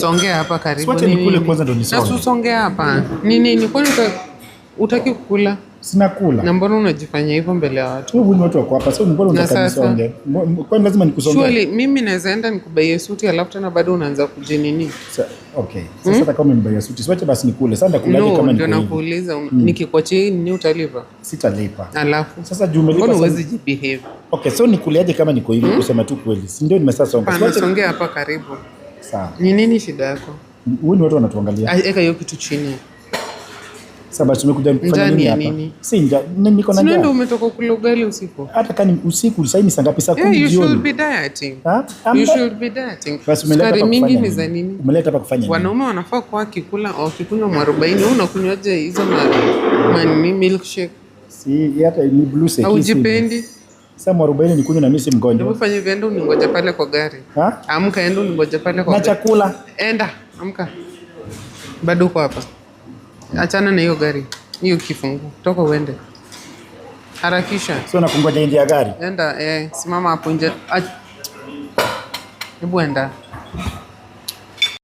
Songea hapa karibu. Siwache Ni nikule nini? Kwanza ndo nisonge. Na usongea hapa. Ni nini? Kwani utaki kukula? Sina kula. Na mbona unajifanya hivyo mbele ya watu? Wewe ni watu wako hapa. Sio mbona Na unataka sasa? nisonge? Kwani lazima nikusongee? Surely mimi naweza enda nikubuyie suti alafu tena bado unaanza kujinini. Okay. Sasa hata kama umenibuyia suti, siwache basi nikule. Sasa nitakulaje No, kama ndio niko hivi? nakuuliza, nikikuachia hii nini utalipa? Sitalipa. Alafu Sasa juu umelipa mbona sasa. huwezi jibehave? Okay, so nikuliaje kama niko hivi kusema tu kweli? Si ndio nimesasonga. Hapana, Siwache. songea hapa karibu. Sawa. Ni nini shida yako? Huyu ni watu wanatuangalia. Ah, eka hiyo kitu chini. Sasa basi tumekuja kufanya Njaa nini ni ya hapa? nini? Si njaa, niko na Si ndio njaa. umetoka kula ugali usiku? Hata kani usiku, sasa ni saa ngapi? Saa Yeah, 10 you should jioni. be dieting. Ha? You should be dieting. Basi umeleta Sukari hapa mingi kufanya ni za nini? nini? Umeleta hapa kufanya nini? Wanaume wanafaa kuwa wakikula wakikunywa mwarobaini. Wewe unakunywaje hizo ma nini, milkshake? Si hata ni blue seki. Haujipendi? Sasa mwarobaini nikunywe na mimi si mgonjwa. Hebu fanya hivi, enda uningoje pale kwa gari. Ha? Amka, enda uningoje pale kwa Na gari. chakula. Enda, amka. Bado uko hapa. Achana na hiyo gari. Hiyo kifungu. Toka uende. Harakisha. Sio na kungoja nje ya gari. Enda, simama hapo nje. Hebu enda.